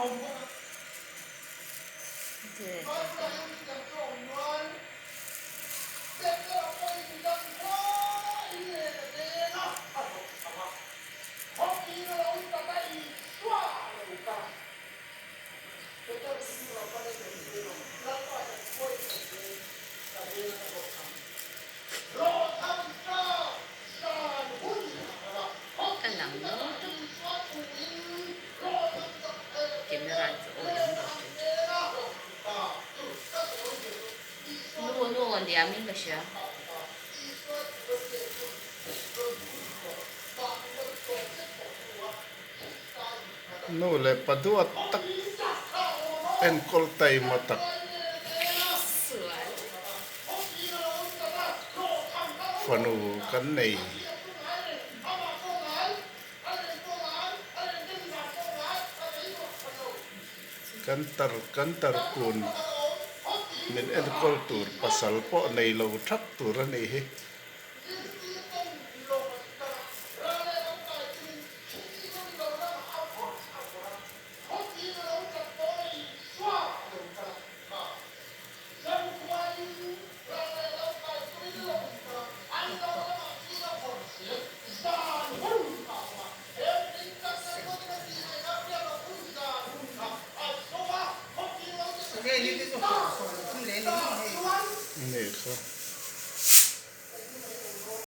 A lang ngawt a, camera chu aw lang lo thin. Nu nu a liam in ka hria. Nu leh pa duat tak enkawl taima tak. Fanu kan nei. Kan tar kan tar kun min enkawl tur pasal pawh nei lo thak tur a nih hi. Nih kha.